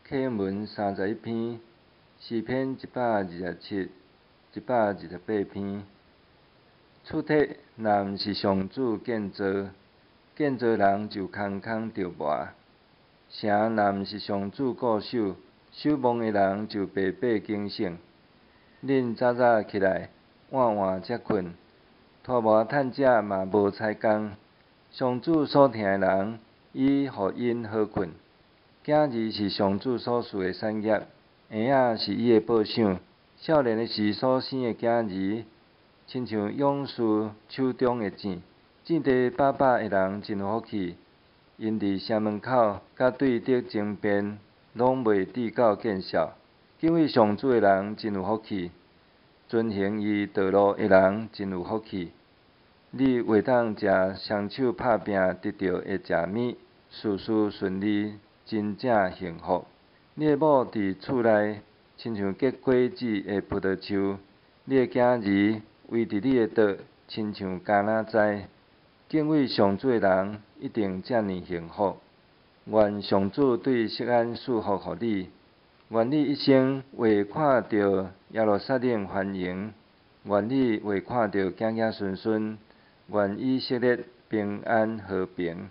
課文31篇，詩篇127、128篇。厝體若毋是上主建造，建造人就空空著磨；城若毋是上主固守，守望的人就白白警醒。恁早早起來，晚晚才睏，拖磨趁食嘛無彩工。上主所疼的人，伊予𪜶好睏。囝兒是上主所賜的產業，嬰仔是伊的報賞。少年的時所生的囝兒，親像勇士手中的箭。戰地飽飽的人真有福氣，𪜶佇城門口佮對敵爭辯，攏袂致到見笑。敬畏上主的人真有福氣，遵行伊道路的人真有福氣。你會當藉雙手拍拚得著的食物，事事順利，真正幸福。你的某佇厝內，親像結果子的葡萄樹；你的囝兒圍佇你的桌，親像橄欖栽。敬畏上主的人一定遮爾幸福。願上主對錫安賜福予你，願你一生會看著耶路撒冷繁榮，願你會看著子子孫孫，願以色列平安和平。